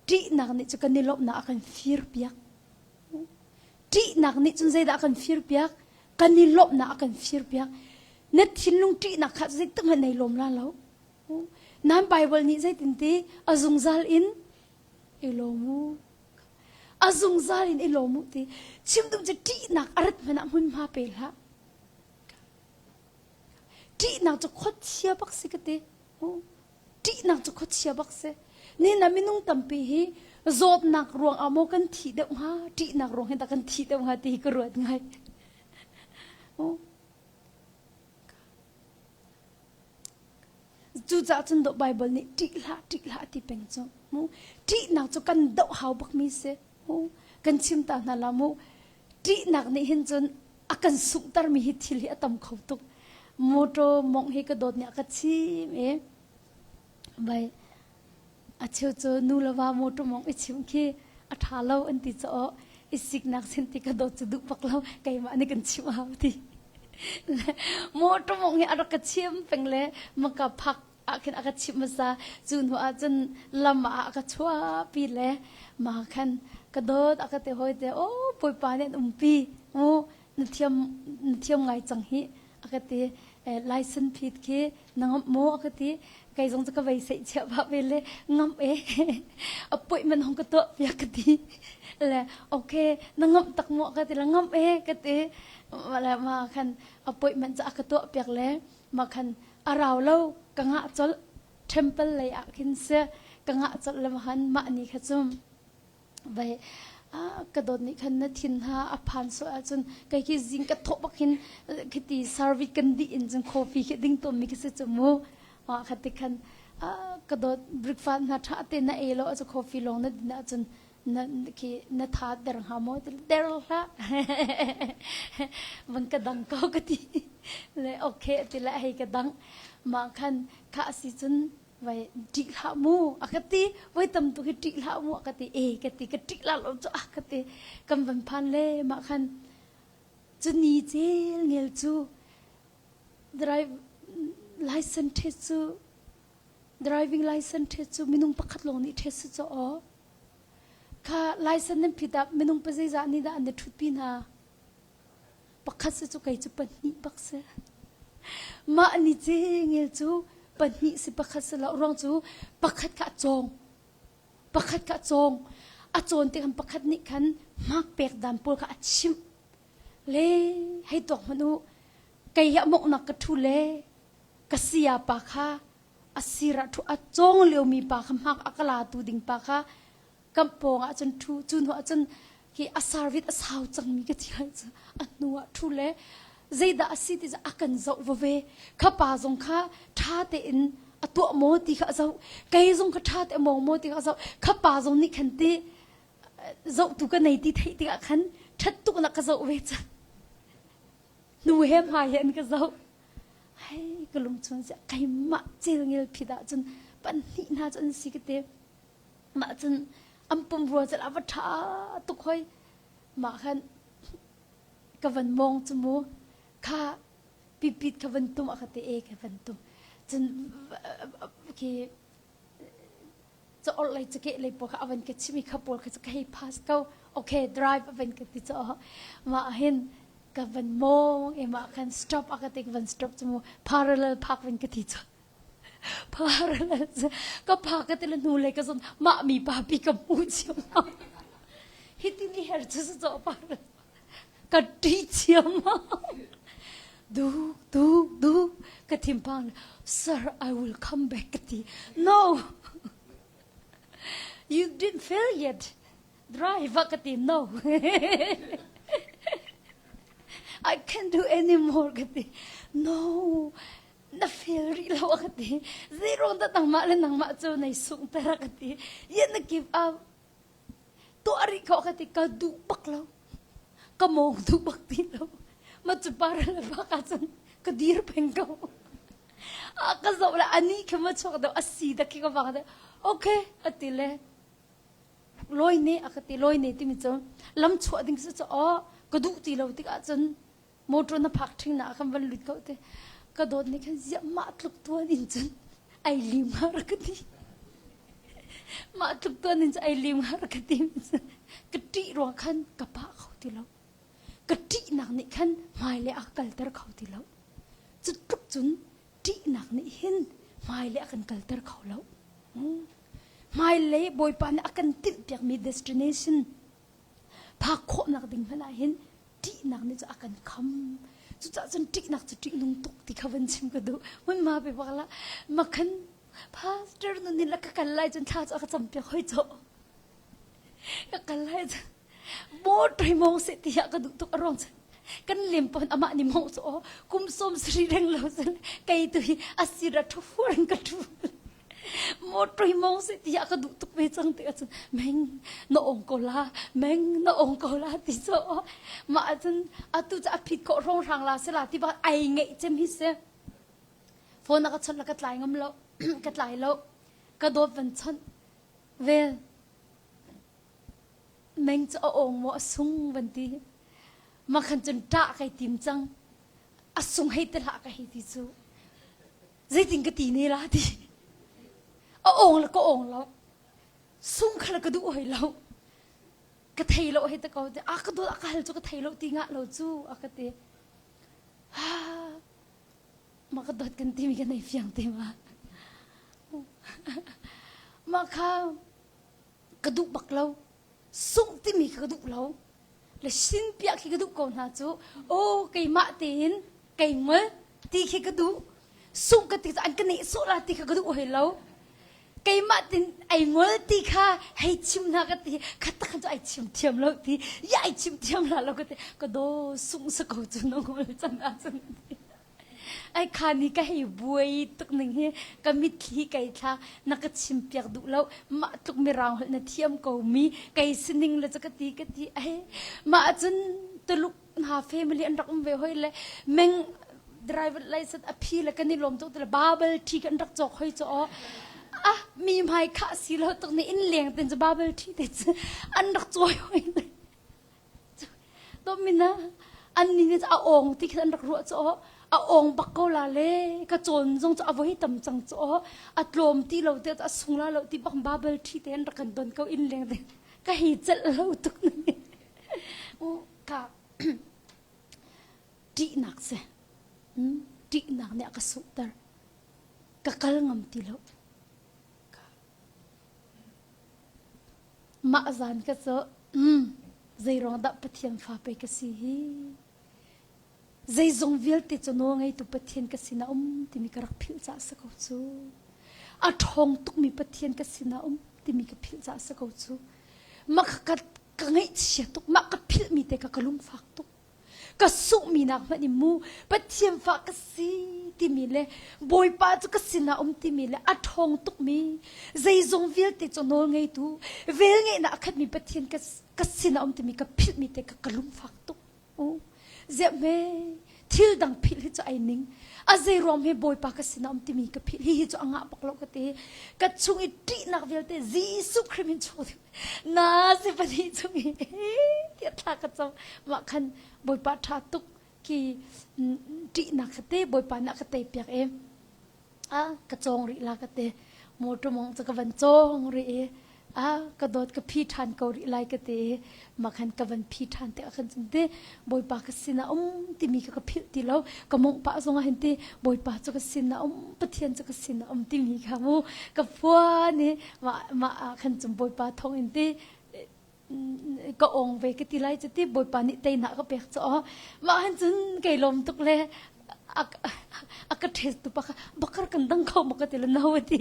Ṭihnak nih cu kan i lawmhnak a kan firpiak. Ṭihnak nih cun zeidah a kan firpiak? Kan i lawmhnak a kan firpiak. Na thinlung ṭihnak kha zeitik hmanh nei lawm la lo. Nan Bible nih zeitin ti a zungzal in i lawm u. A zungzal in i lawm u ti. Chim duh cu ṭihnak a rat hmanh ah hmunhma pe hlah. Ṭihnak cu khuachia bak si ka ti. Ṭihnak cu khuachia bak si. Ni na minung tampi hi zawtnak ruang ah maw kan thih deuh hnga, ṭihnak ruang hin dah kan thih deuh hnga ti hi ka ruat ngai. Cucaah cun dawh Baibal nih ṭih hlah, ṭih hlah ti peng cu. Ṭihnak cu kan doh hau bakmi si. Kan chim ta hna la mu. Ṭihnak nih hin cun a kan sunghtermi hi thil hi a tam kho tuk. Motor mawngh hi ka dawt nih a ka chim i vai a cheu cu nu le va motor mawngh i chim khi a ṭha lo an ti caah i siknak sin ti ka dawt cu duh bak lo keimah nih kan chim hau ti. Motor mawngh hi a rak ka chim peng le maka phak ah khin a ka chimh hmasa cu hnu ah cun lam ah a ka chuahpi le ma khan ka dawt a ka ti hawi te o bawipa nih an umpi mu na thiam na thiam ngai cang hi a ka ti license phit khi na ngamh maw a ka ti kei zong cu ka vei seih chia ba ve le ngamh e appointment hong ka tuah piak ka ti le okay na ngamh tak maw ka ti le ngamh e ka ti le ma khan appointment cu a ka tuah piak le ma khan a rau lo ka ngah colh temple lei ah khin si ka ngah colh le han mah ni kha cu vai ka dawt nih khan na thin ha a phan so ahcun kei khi zing ka thawh bak hin khiti service kan dih in cun coffee khi ding tawn mi khi si cu mu kha ti khan ka dawt breakfast hna tha te na ei lo cu coffee lawng na din ahcun na khi na tha der hnga maw ti der hlah van ka dang ko ka ti le okay ti le hei ka dang mah khan kha si cun vai ṭih hlah mu a ka ti voi tam tu khi ṭih hlah mu a ka ti e ka ti ka ṭih la lo cu a ka ti kan van phan le mah khan cu ni cel ngel cu drive license test cu driving license test cu minung pakhat lawng nih test si caw aw kha license nan phit ah minung pa zeizah nih dah an i ṭhutpi hna pakhat si cu kei cu pahnih bak si mah ni cengel cu pahnih si pakhat si lo ruang cu pakhat kha a cawng pakhat kha a cawng a cawn tik khan pakhat nih khan hmak pek dan pawl kha a chimh le hei tuak hmanh u kei hi a mawknak ka ṭhu le ka saya pa kha a sir ah ṭhu a cawng liomi pa kha hmak a ka latu ding pa kha kan pawng ah cun ṭhu cu hnu ah cun hi a service a sau cangmi ka ti lai cu a hnu ah ṭhu le zeidah a si ti cu a kan zoh va ve kha pa zong kha ṭha tein a tuah maw ti kha a zoh kei zong kha ṭha te a mawng maw ti kha a zoh kha pa zong nih khan ti zohtu ka nei ti theih tikah khan ṭhat tuk nak ka zoh ve cang hnu he hmai he an ka zoh hei ka lung chung si keimah celngel phit ah cun pahnih hna cu an si ka ti mah cun an pumrua cun a va ṭha tuk hoi mah khan ka van mawng cu mu kha pipit ka van tum a ka ti e ka van tum cun khi ca lei cakeh lei pawl kha a van ka chim i kha pawl kha cu ka hei pass ko okay drive a van ka ti cu mah hin ka van mawng i mah khan stop a ka ti ka van stop cu mu parallel park van ka ti cu parallel ka phak ka ti le hnu lei ka zon mah mi pa pi ka hmu chiam hitin i her cu cu parallel ka ṭi chiam du du du ka thinphang sir I will come back ka ti no you didn't fail yet drive ka ti no I can't do anymore ka ti no na fail rih lo ka ti zeiruang dah nangmah le nangmah cu nei sungter ka ti yan na give up tuah rih ko ka ti ka duh bak lo ka mawng duh bak ti lo ma cu para le bak ahcun ka dir peng ko a ka zoh le ani khi ma chuak deuh a si da khi ka vang deuh okay a ti le loi ne a ka ti loi ne timi cu lam chuah ding cu aw ka duh ti lo tikah cun motor na phak ṭhing na kan van lut ko te ka dawt nih khan ziah mah tluk tuan in cun ai lim har ka ti ma. Mah tluk tuan in cu ai lim har ka ti ka ṭih ruang khan ka pah kho ti lo. Ka ṭihnak nih khan hmailei a ka kalter kho ti lo. Cu tluk cun ṭihnak nih hin hmailei a kan kalter kho lo. Hmailei Bawipa nih a kan tinhpiakmi destination phak khawhnak ding hmanh ah hin ṭihnak nih cu a kan kham. Cucaah cun ṭihnak cu ṭihnung tuk ti kha van chim ka duh. Hmunhma pe bak la makhan pastor nu nih la ka kal lai cun thla cu a ka campiak hoi cawh. Ka kal lai cun motor mong seh tiah ka duh tuk a ruang cun kan lem pon amah nih mong cu aw kum sawm sari reng lo cun kei tu hi asira thu furin ka thu motor mong seh tiah ka duh tuk ve cang ti ahcun meng na ong ko la meng na ong ko la ti cu mah ahcun atu cu a phit khawh rong hrang la se la ti bak ai ngeih cem hi si phone a ka chawnh la ka tlai ngam lo ka tlai lo ka dawt van chawnh vel Meng cu a awng maw a sung van ti. Makhan cun ṭah kai tim cang. A sung hei ti hlah ka hei ti cu. Zeitin ka ti ne la ti. A awng le ka awng lo. Sung kha ka duh hoi lo. Ka thei lo hei te ko ti. A ka dawt a ka hal cu ka thei lo ti ngah lo cu a ka ti. Ha ma ka dawt kan timi kan ei fiang te ma. Mah kha ka duh bak lo sungh timi kha ka duh lo le sin piah khi ka duh ko hna cu aw keimah tein kei ngol ti khi ka duh sungh ka ti an ka neh sawh la ti kha ka duh hoi lo keimah tin ai ngol ti kha hei chim hna ka ti kha tak cu ai chim thiam lo ti ya ai chim thiam la lo ka ti ka do sungh sa ko cu na ngol cang ahcun Ai kha ni ka hei buai tuk ning hi ka mitthli kai thla na ka chim piak duh lo mah tluk mirang holh na thiam ko mi kei sining le cu ka ti ka ti ai mah cun Tuluk hna family an rak um ve hoi le meng driver license a phi le kan i lawm tuk le bubble tea kan rak cawk hoi cu ah mi hmai kha si lo tuk ni in leng ten cu bubble tea te cu an rak cawi hoi le Domina an ni nih a awng ti khin an rak ruah cu a awng bak ko la le ka cawn zong cu a voi tam cang cu a tlawm ti lo te a sung la lo ti bak babel thi te an rak kan don ko in leng te ka hi celh lo tuk ni u ka ṭihnak si ṭihnak nih a ka suhter ka kal ngam ti lo Mah zan ka cu zeiruang dah Pathian fa pei ka si hi? Zeizong vialte cu nawl ngeitu Pathian ka sinah um timi ka rak philh caah si ko cu. A ṭhawng tukmi Pathian ka sinah um timi ka philh caah si ko cu. Mah ka, ka ngaihchia tuk, mah ka philhmi te ka ka lungfak tuk. Ka sunghmi nak hmanh in mu Pathian fa ka si timi le Bawipa cu ka sinah um timi le a ṭhawng tukmi zeizong vialte cu nawl ngeitu velngeihnak a khatmi Pathian ka, ka sinah um timi ka philhmi te ka ka lungfak tuk. U ziah hme thil dang philh hi cu ai ning a zei ruang he Bawipa ka sinah um timi ka philh hi hi cu a ngah bak lo ka ti ka chung i ṭihnak vialte Jesuh Khrih min chung na si pahnih chung i tiah thla ka cam mah khan bawipa ṭha tuk ki ṭihnak kha te bawipa nih a ka tei piak i a ka cawng rih la ka te motor mong cu ka van cawng rih i a ka dawt ka phi ṭhan ko rih lai ka ti i mah khan ka van phi ṭhan te ah khan cun te bawipa ka sinah um timi kha ka philh ti lo ka mongh pah zongah hin ti bawipa cu ka sinah um pathian cu ka sinah um timi kha mu ka phuan i mah mah ah khan cun bawipa thawng in ti ka ong ve ka ti lai cu ti bawipa nih teinak ka pek cu aw mah han cun kei lawm tuk le a ka test tu pa kha bakar kan dang kho ma ka ti le no ti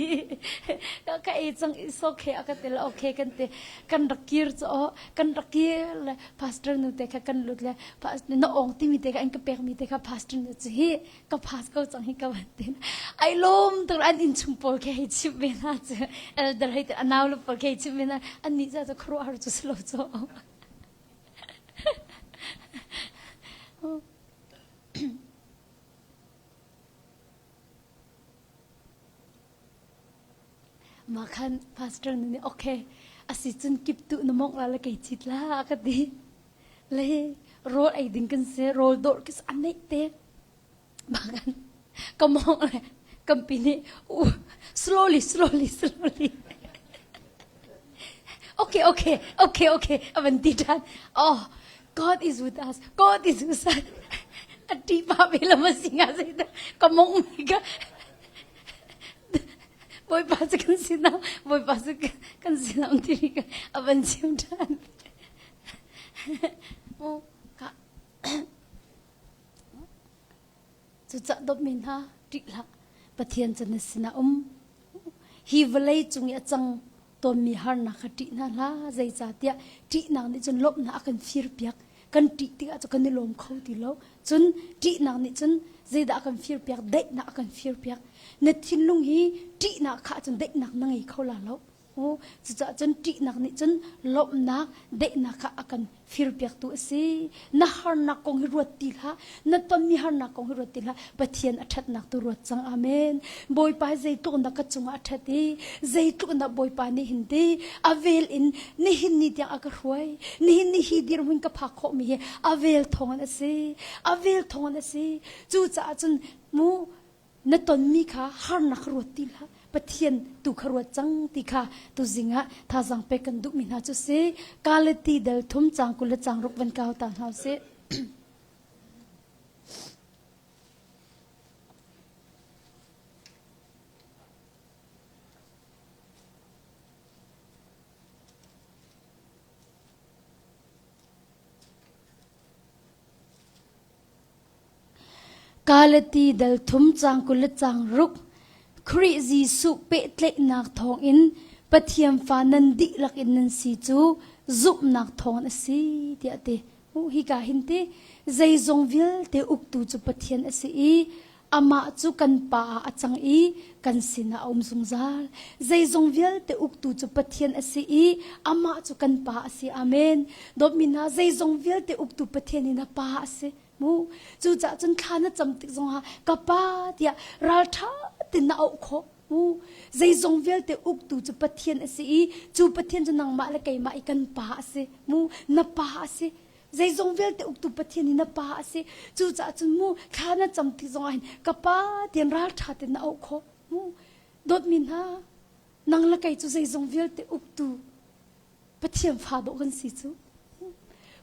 ka ei cang is okay a ka ti le okay kan ti kan rak kir cu aw kan rak kir le pastor nu te kha kan lut le na ong timi te kha an ka pek mi te kha pastor nu cu hi ka pass ko cang hi ka van tin ai lawm tuk an inn chung pawl ke hei chimh ve hna cu elder hei a nau le pawl ke hei chimh ve hna an nih ca cu khuaruahhar cu si lo cu Mah khan pastor nih okay asi cun kip tu na mongh la le kei cit la a ka ti. Le rawl ei ding kan si rawl dawr kis a neih te. Mah khan ka mongh le kampi nih slowly slowly slowly. Okay, okay, okay, okay, a van ti ṭhan. Oh, God is with us. God is with us. A ṭih pa ve lo ma si nga zeidah ka mong mi ka Bawipa cu kan sinah Bawipa cu kan sinah um timi ka a van chim ṭhan. Oh, ka Cucah dawtmi hna, ṭih hlah. Pathian cu na sinah um. Hi vawlei cung i a cang tawnmi harnak kha ṭih hna hlah. Zeicahtiah ṭihnak nih cun lawmhnak a kan firpiak. Kan ṭih tikah cu kan i lawm kho ti lo. Cun ṭihnak nih cun zeidah a kan firpiak? Daihnak a kan firpiak. Na thinlung hi ṭihnak kha cun daihnak na ngei kho la lo. Cucaah cun ṭihnak nih cun lawmhnak, daihnak kha a kan firpiaktu a si. Na harnak kong hi ruat ti hlah. Na tonmi harnak kong hi ruat ti hlah. Pathian a ṭhatnak tu ruat cang. Amen. Bawipa zeitluk na ka cungah a ṭhat i zeitluk na Bawipa nih hin ti a vel in nihin ni tiang a ka hruai. Nihin ni hi dirhmun ka phak khawhmi hi a vel thawngin a si. A vel thawngin a si. Cucaah cun mu na tonmi kha harnak ruat ti hlah Pathian tu kha ruat cang ti kha tuzing ah thazaang pek kan duhmi hna cu si Galati dal thum cang 20 le cang ruk van kau ta hna usih. Galati dal thum caang 20 le caang ruk Khrih Jesuh pehtlaihnak thawngin Pathian fa nan dihlak in nan si cu zumhnak thawngin a si tiah a ti. Hika hin ti zeizong vialte uktu cu Pathian a si i amah cu kan pa ah a cang i kan sinah a um zungzal. Zeizong vialte uktu cu Pathian a si i amah cu kan pa a si. Amen. Dawtmi hna zeizong vialte uktu Pathian hi na pa a si. Mu cucaah cun thla na cam tik zongah ka pa tiah ralṭha tein na auh khawh. Mu zeizong vialte uktu cu Pathian a si i cu Pathian cu nangmah le keimah i kan pa a si. Mu na pa a si. Zeizong vialte uktu Pathian hi na pa a si. Cucaah cun mu thla na cam tik zongah hin ka pa tiah ralṭha tein na auh khawh. Mu dawtmi hna nang le kei cu zeizong vialte uktu Pathian fa dawh kan si cu.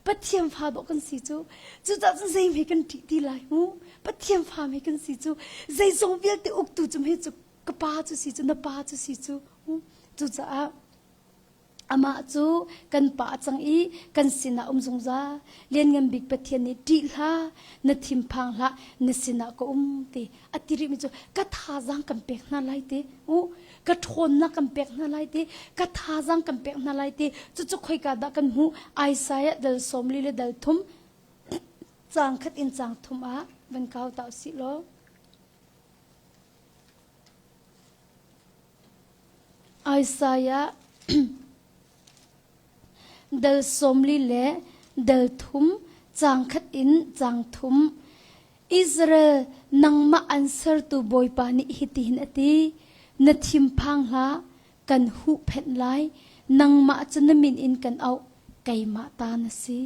Pathian fa dawh kan si cu. Cucaah cun zei hme kan ṭih ti lai mu. Pathian fa hme kan si cu. Zeizong vialte uktu cu hme cu ka pa cu si cu na pa cu si cu. Cucaah amah cu kan pa a cang i kan sinah um zungzal. Lianngan bik Pathian nih ṭih hlah, na thinphang hlah, na sinah ka um ti. A ti rihmi cu ka thazaang kan pek hna lai ti. U ka ṭhawnnak kan pek hna lai ti ka thazaang kan pek hna lai ti cucu khoika dah kan hmuh Isaiah dal 40 le dal thum caang khat in caang thum ah van kau ta usih law Isaiah Dal 40 le dal thum caang khat in caang thum Israel nangmah an sertu Bawipa nih hitihin a ti na thinphang hlah kan huhphenh lai nangmah cu na min in kan auh keimah ta na si.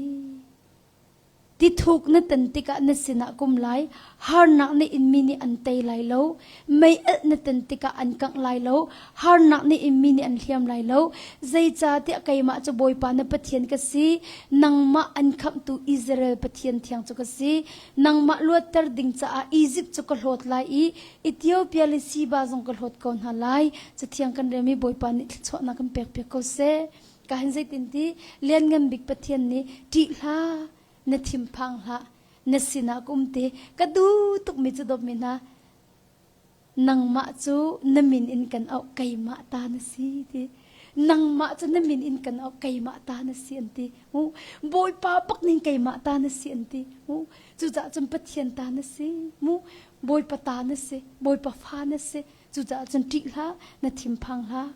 Tithuk na tan tikah na sinah kum lai, harnak na inmi nih an tei lai lo. Mei-alh na tan tikah an kangh lai lo, harnak na inmi nih an hliam lai lo. Zeicahtiah keimah cu Bawipa na Pathian ka si, nangmah an khamhtu Israel Pathian thiang cu ka si. Nangmah luatter ding caah Izipt cu ka hlawt lai i Ethiopia le Siba zong ka hlawt ko hna lai. Cathiang kan relmi Bawipa nih thluachuahnak kan pekpiak ko seh. Ka hin zeitin ti lianngan bik Pathian nih ṭih hlah na thinphang hlah na sinah ka um te ka duh tukmi cu dawtmi hna nangmah cu na min in kan auh keimah ta na si ti nangmah cu na min in kan auh keimah ta na si an ti mu bawipa bak ning keimah ta na si an ti mu cucaah cun Pathian ta na si mu bawipa ta na si bawipa fa na si cucaah cun ṭih hlah na thinphang hlah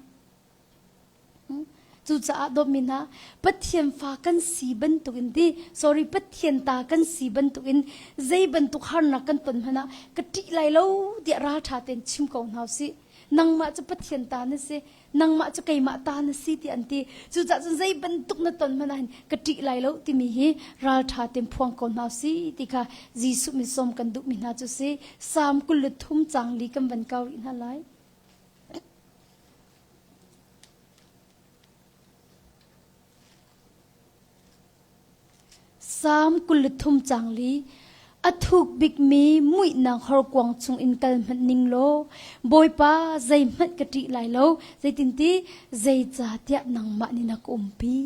Cucaah dawtmi hna, Pathian fa kan si bantukin ti, sorry, Pathian ta kan si bantukin zei bantuk harnak kan ton hmanh ah ka ṭih lai lo tiah ralṭha tein chim ko hna usih. Nangmah cu Pathian ta na si, nangmah cu keimah ta na si tiah an ti. Cucaah cun zei bantuk na ton hmanh ah hin ka ṭih lai lo timi hi ralṭha tein phuang ko hna usih ti kha Jesuh min sawm kan duhmi hna cu si. Salm 23 caang li kan van kau rih hna lai. Salm 23 caang li A thuk bikmi muihnak horkuang chungin kal hmanh ning law Bawipa zeihmanh ka ṭih lai lo zeitinti zeicahtiah nangmah nih na ka umpi.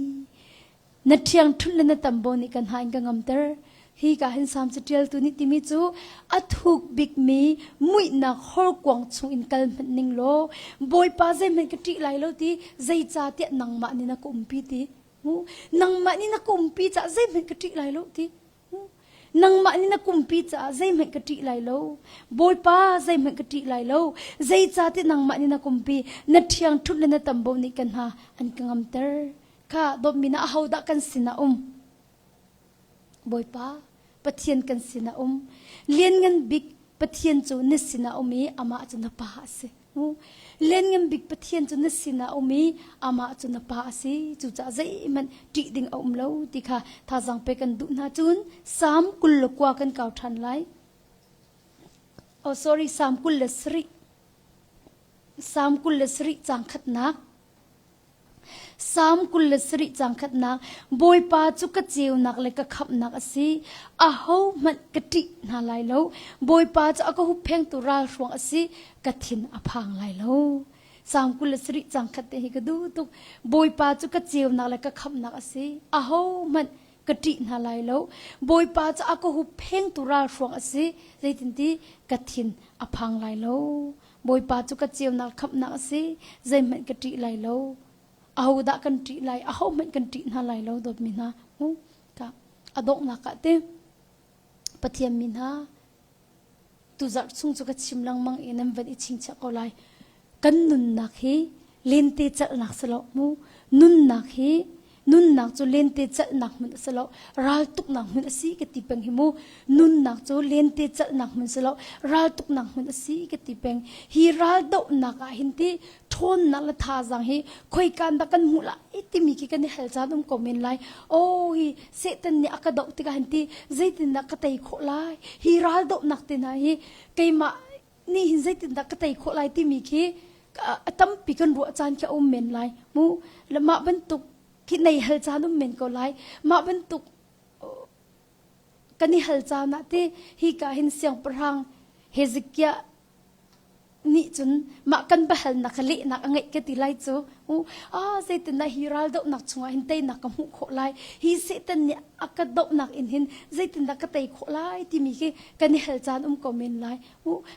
Na ṭhiangṭhunh le na tambo nih kan ha in ka ngamter. Hi ka hin Salm caṭialtu nih timi cu a thuk bikmi muihnak horkuang chungin kal hmanh ning law Bawipa zeihmanh ka ṭih lai lo ti zeicahtiah nangmah nih na ka umpi ti. Nangmah nih na ka umpi caah zeihmanh ka ṭih lai lo ti. Nangmah nih na kumpi caah zeihmanh ka ṭih lai lo. Bawipa zeihmanh ka ṭih lai lo. Zeicahtiah nangmah nih na kumpi, na ṭhiangṭhunh le na tambo nih ka hna an ka ngamter. Kha dawtmi na ahodah kan sinah um? Bawipa, Pathian kan sinah um. Lianngan bik Pathian cu na sinah um i amah cu na pa a si. Lianngan bik Pathian cu na sinah um i amah cu na pa a si. Cucaah zeihmanh ṭih ding a um lo ti kha thazaang pek kan duh hna. Cun Salm 29 kan kau ṭhan lai. Oh sorry, Salm 27. Salm 27 caang khatnak. Salm 27 caang khatnak Bawipa cu ka ceunak le ka khamhnak a si. Ahohmanh ka ṭih hna lai lo. Bawipa cu a ka hupphengtu ralhruang a si. Ka thin a phang lai lo. Salm 27 caang khat te hi ka duh tuk. Bawipa cu ka ceunak le ka khamhnak a si. Ahohmanh ka ṭih hna lai lo. Bawipa cu a ka hupphengtu ralhruang a si. Zeitinti ka thin a phang lai lo. Bawipa cu ka ceunak khamhnak a si, zeihmanh ka ṭih lai lo. Ahodah kan ṭih lai, ahohmanh kan ṭih hna lai lo, dawtmi hna. Mu ka a donghnak ah te Pathian mi hna tuzarh chung cu ka chim lengmang i nan van i chingchiah ko lai. Kan nunnak hi lente celhnak si lo mu. Nunnak hi Nunnak cu lente celhnak hmun a si lo, raltuknak hmun a si ka ti peng hi mu. Nunnak cu lente celhnak hmun si lo, raltuknak hmun a si ka ti peng. Hi raldohnak ah hin ti ṭhawnnak le thazaang hi khoikan dah kan hmuh lai timi khi kan i hal caan um ko men lai. Oh hi Satan nih a ka doh tikah hin ti zeitindah ka tei khawh lai? Hi raldohnak te hna hi keimah nih hin zeitindah ka tei khawh lai timi khi a tampi kan ruah caan khi a um men lai mu le mah bantuk khi nei hal caan um men ko lai mah bantuk kan i hal caan ah te hi ka hin siangpahrang Hezekiah nih cun mah kan biahalnak kha lehnak a ngeih ka ti lai cu u ah zeitindah hi ral dohnak chungah hin teinak ka hmuh khawh lai hi Satan nih a ka dohnak in hin zeitindah ka tei khawh lai timi khi kan i hal caan um ko men lai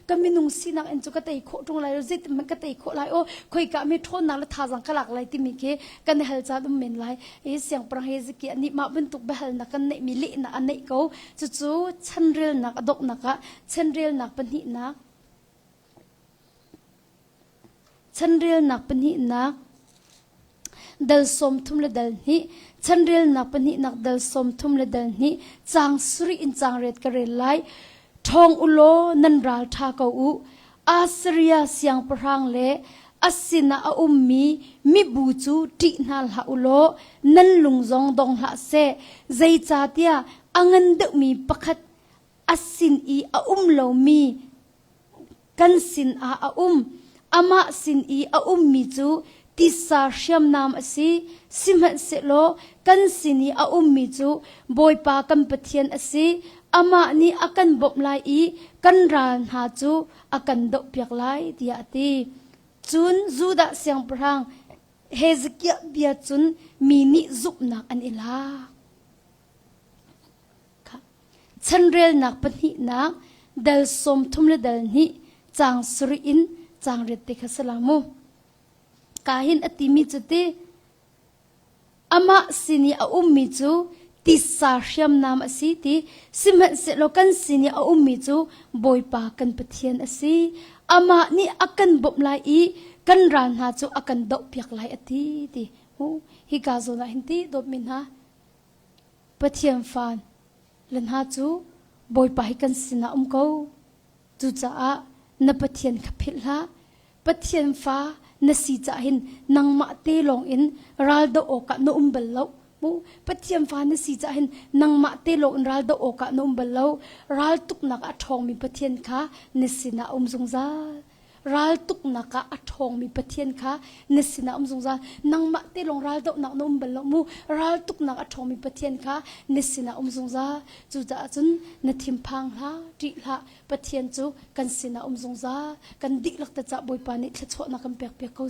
Ka minung sinak in cu ka tei khawh ṭung lai lo, zeitin ka tei khawh lai aw, khoika mi ṭhawnnak le thazaang ka lak lai timi khi kan i hal caan um men lai. I siangpahrang Hezekiah nih mah bantuk biahalnak kan neihmi lehnak a neih ko. Cucu chanrelnak a donghnak ah chanrelnak pahnihnak Chanrelnak pahnihnak dal 30 le dal hnih chanrelnak pahnihnak dal 30 le dal hnih caang sarih in caang riat ka rel lai. Ṭhawng u law nan ral ṭha ko u. Assiria siangpahrang le a sinah a ummi mibu cu ṭih hna hlah u law nan lung zong dong hlah seh. Zeicahtiah a ngan deuhmi pakhat a sin i a um lomi kan sinah a um. Amah sin i a ummi cu titsa hriamnam a si. Sihmanhsehlaw kan sin i a ummi cu Bawipa kan Pathian a si. Amah nih a kan bawmh lai i kan ral hna cu a kan dohpiak lai, tiah a ti. Cun Judah siangpahrang Hezekiah bia cun mi nih zumhnak an i lak. Chanrelnak pahnihnak dal 30 le dal hnih caang sarih in caang riat te kha si la mu. Ka hin a timi cu ti amah sin i a ummi cu titsa hriamnam a si ti sihmanhsehlaw kan sin i a ummi cu Bawipa kan Pathian a si. Amah nih a kan bawmh lai i kan ral hna cu a kan dohpiak lai a ti ti. Hika zawn ah hin ti dawtmi hna Pathian fa le hna cu Bawipa hi kan sinah um ko. Cucaah na Pathian kha philh hlah. Pathian fa na si caah hin nangmah te lawng in ral doh awkah na um bal lo. Mu Pathian fa na si caah hin nangmah te lawng in ral doh awkah na um bal lo. Ral tuknak a ṭhawngmi Pathian kha na sinah a um zungzal. Raltuknak ah a ṭhawngmi Pathian kha na sinah um zungzal. Nangmah te lawng raldohnak na um bal lo mu. Raltuknak a ṭhawngmi Pathian kha na sinah um zungzal. Cucaah cun na thinphang hlah, ṭih hlah. Pathian cu kan sinah um zungzal. Kan dihlak te cah Bawipa nih thluachuahnak kan pekpiak ko.